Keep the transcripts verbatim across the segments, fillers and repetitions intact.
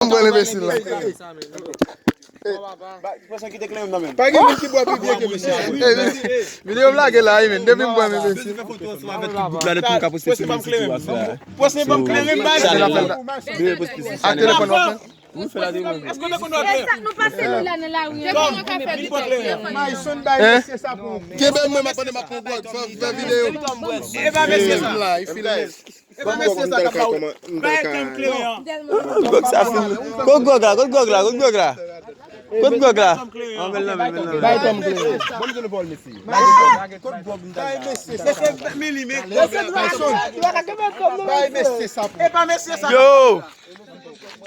M pran enbesil la. Pa gen moun ki bwè pi byen ke misye. Videyo m lage la wi, men. Depi m pran enbesil. Ak telefòn w ap fè. Èske w te konn wè? Èske w te konn wè? Kenbe mwen, m ap pran gwòg, fè videyo. E pa mesye sa. Li filme. E pa mesye sa k ap ba ou. Bay kòm kleyan. Gwòg sa fin. Kot gwòg la? Kot gwòg la? Kot gwòg la? Kot gwòg la? Anmèl nan men, anmèl nan men. Bay kòm kleyan. Bon, nou vole mesye. Bay mesye sa. Men li men gwòg la. Bay mesye sa. E pa mesye sa. Yo!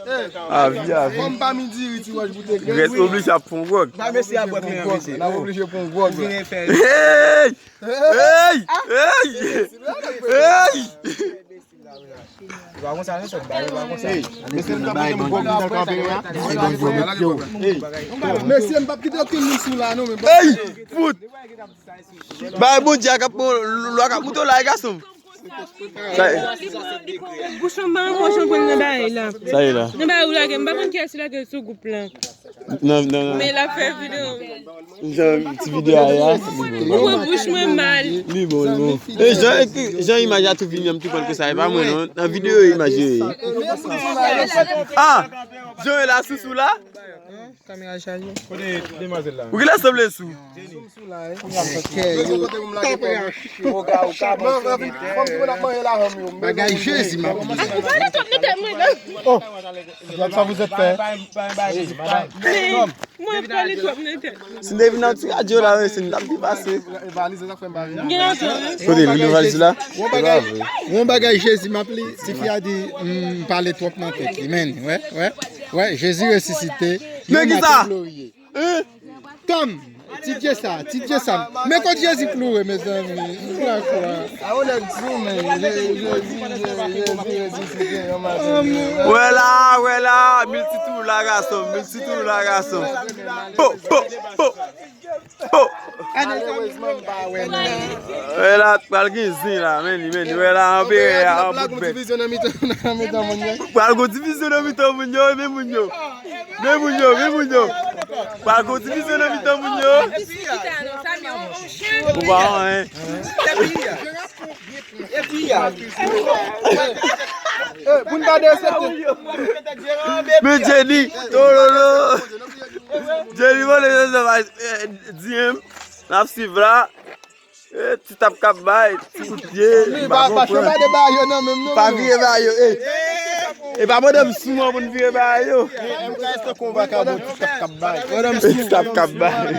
Avi, avi. Fò m pa mi diri ti wòch pou te gen. Rès oblije ap fon gwòg. Ba mesye a bwè kleyan, mesye. N ap oblije pran gwòg la. Hey! Hey! Hey! Hey! Mesye, m p ap kite okenn moun sou la non, men. Hey! Fout! Bay Bondye a k ap pran lwa k ap moute w la, gason. Li pran, li pran bouch an ba an mwen, jan pran nan bagay la. Sa ye la. Nan bagay ou lage, m pa konn kiyès ki lage sou gwoup la. Non, non, non. Men l ap fè videyo. Jan ti videyo a ye a. Ou pran bouch mwen mal. Li bon, li bon. E jan, jan imaj la tou vini an, m tou konn ke sa e pa mwen non. Nan videyo imaj yo ye. Ah! Jan e la sousou la. Kamera chaje. Kote demwazèl la? Ou genlè sanble sou. Bagay Jezi m ap. Mwen pale twòp nan tèt mwen. Oh. Regarde ça, vous êtes fait. Mwen pale twòp nan tèt. Si n te vin nan ti radyo la, wi, si n t ap depase. Gen antan, wi. Kote, li vin valiz la? Yon bagay, yon bagay Jezi m ap li, tifi a di, m pale twòp nan tèt li, men, wè, wè, wè, Jezi resisite. Men ki sa? Glorye. Hein? Tòm, ti dye sa, ti dye sa. Men kot Jezi kloure, mezanmi. Ou la kwa. A, ou nèg sou, men. Jezi, Jezi, Jezi resisite yon maten. Wè la, wè la, miltitou la gason, miltitou la gason. Po, po, po, po. Malerezman, m pa wè, men. Wè la, pral gen zen la, men li, men li. Wè la, anperè a, an bout bèt. Pral gon divizyon nan mitan, nan mitan moun yo. Pral gon divizyon nan mitan moun yo, men moun yo. Men moun yo, men moun yo. Pral gon divizyon nan mitan moun yo. Ou pa anyen. Men Jenny, tololo. Jenny, vole, di m, n ap swiv la. E, ti tap k ap bay, ti kout pye, m pa konprann. Pa vire ba yo nan menm non. Pa vire ba yo, e. E pa mande m sou an pou n vire ba yo. M K S te kon vakabon, ti tap k ap bay. Ti tap k ap bay. E,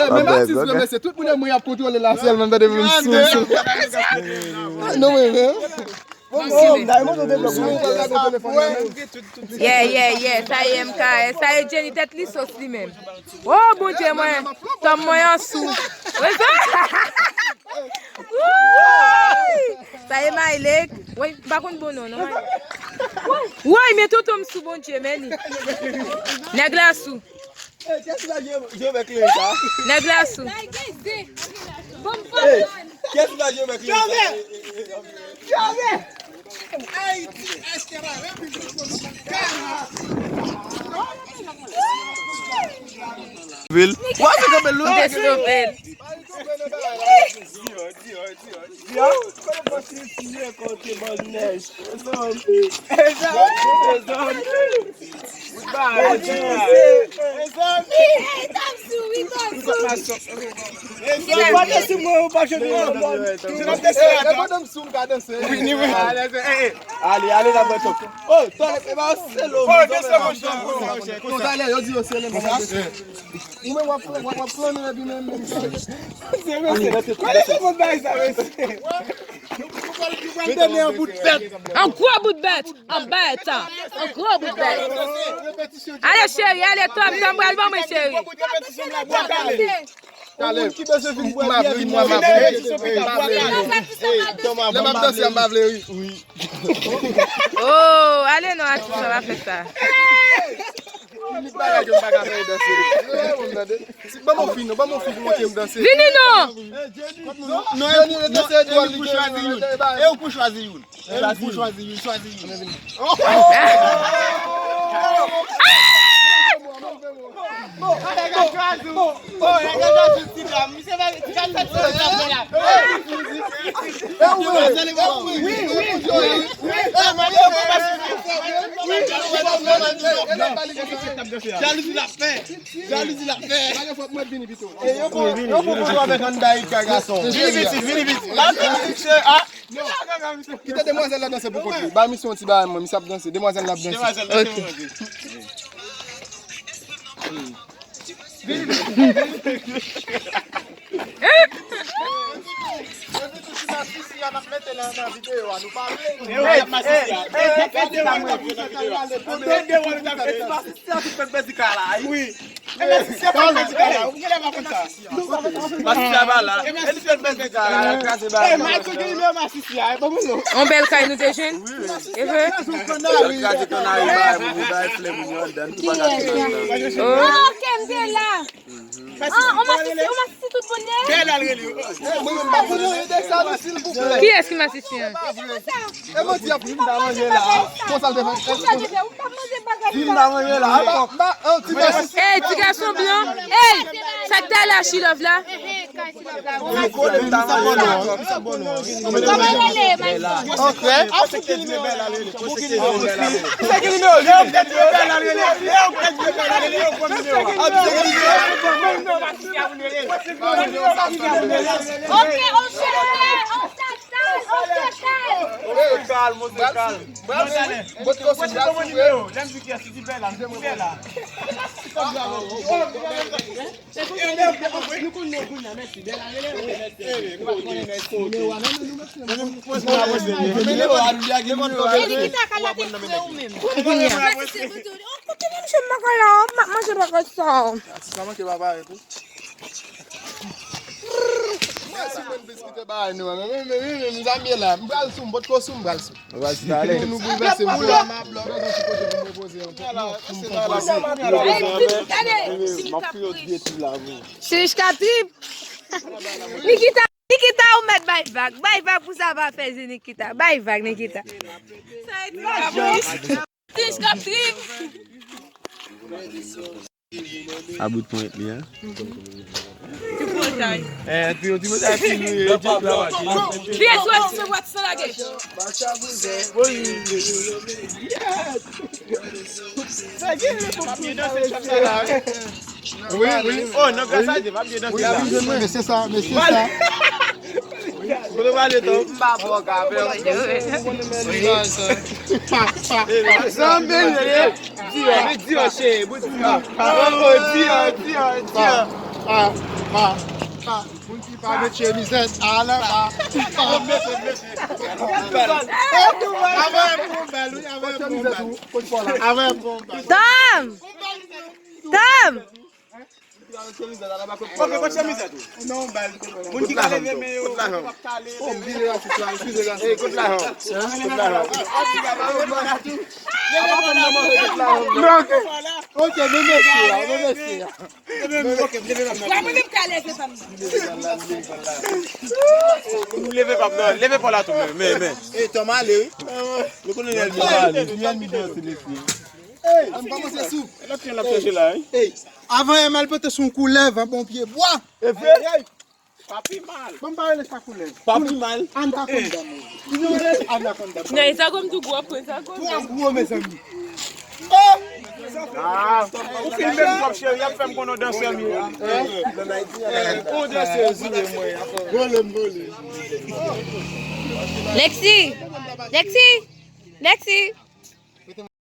men m ap di nou, mesye, tout moun mwen ap kontwole la sèlman, tande m sou, sou. Non, men, men. Yeah, yeah, yeah. Sa ye M K S, sa ye Jenny, tèt li sos li menm. Oh, Bondye mwen, tòm mwen an sou. Woy! Sa ye Maylek. Woy, m pa konn bon non, non. Woy, men tonton m sou, Bondye, men li. Nèg la sou. Nèg la sou. Hey, kiyès ki ta jwe mèt li? Chame! Chame! Ayiti, esta la República Dominicana. Vil. Wa se kanpe lou. Mete sou vil. Di, di, di, di. Di, kote pòs li fye kote bòl nèj. Mezanmi. Mezanmi. Mezanmi. Mezanmi. Mezanmi. Mezanmi. Ale, ale, n ap bwè tou. Oh, talè, e ba yo sele w. Oh, talè, yo di yo sele m. Ou menm w ap, w ap, w ap flannen epi menm, menm. Kote se moun bay sa, mesye? Mete men an bout bèt. An gwo bout bèt. An bèt. An gwo bout bèt. Ale, cheri, ale, Tòm, Tòm pral ban mwen, cheri. Talè. Moun ki bezwen vin bwè byè, vin bwè. Lè m ap danse, m pa vle ri. Oh, ale non, atis, sa va fè sa. Limit bagay ke m pa ka fè yo danse. Ban m yon fi non, ban m yon fi pou montre m danse. Vini non. Non, non, non, se Edouard li pou chwazi youn. E ou pou chwazi youn. Chwazi youn, chwazi youn. Jalouzi l ap fè. Jalouzi l ap fè. Yo poko jwe avèk Andaika, gason. Vini piti, vini piti. Kite demwazèl la danse pou kont li. Ba misye yon ti bagay mwen, misye ap danse. Demwazèl la ap danse. Ok. Yon bèl kay nou te jwenn. E vre? Bèl kay te konn arive a, pou bay flè moun yo anndan, nou pa ka tire anndan. Oh. Ah, ok, m te la. Ah, on masisi, on masisi tout moun ye. Kiyès ki masisi an? E manti ap fin ta manje la. Konsa l te fè. Fin ta manje la. Ba, ba, ti masisi. Ey, ti gason blan. Ey, sa k ta la Chilòv la? Ok, on chèche, on chèche, on chèche. Kalm, kalm. Nikita ka lage fre ou menm. Kote mwen msye m poko la, m ap manje poko sa. Mwen si mwen plis kite bagay nou an, men, men, men, men, zanmi la, m pral sou, m potko sou, m pral sou. Nou pral sou talè. Nou, nou boulvèse m pou la. M ap fè yon ti tou la, wi. Chich ka trip. Nikita, Nikita, ou mèt bay vag. Bay vag pou sa pa fè zi, Nikita. Bay vag, Nikita. Chich ka trip. A bout ponyèt li a. Ti pwotay. Eh, ti, ti pwotay fini. Byen jwe, se wèt san lage. Wi, wi. Oh, nan gras a Dye, m ap byen danse la. Mesye sa, mesye sa. Kote w ale, Tom? M pa bon, ka fè. Sa m bezwen. Di an, di an, cheri, bout di an. Oh, di an, di an, di an. Pa, pa, pa, pa. Moun ki pa met chemizèt, ala pa, pa. Avè m pou bèl, wi, avè m pou bèl. Avè m pou bèl. Tom! Tom! Ok, kot chemizèt ou? Non, bèl. Moun ki ka leve men yo, ki p ap kale. Oh, m vire la, tout la, eskize la. Hey, kot lajan? Kot lajan? Non, ok. Ok, men mesye a, men mesye a. Wa mwen menm ka leve pa m. Leve pa m, non, leve pa w la tou, men, men, men. Ey, Tom ale, wi. Nou konnen lè l vin ale. Lè l vin ale, se mesye. Ey, an pa panse sou. Lòt jan l ap chèche la, wi. Ey, avan yè m al pote sou yon koulèv an bon pye bwa. E vre? Papi mal. Bon, m pa rele sa koulèv. Papi mal. Anakonda, mwen. Li rele anakonda. Nan, e sa kòm tou gwo, pran sa kòm. Twa gwo, mezanmi. Oh! Ah, ou fin bèl twòp, cheri, y ap fè m konn yon dansè m ye. Yon dansè, zi mwen. Vole m, vole. Lexi! Lexi! Lexi!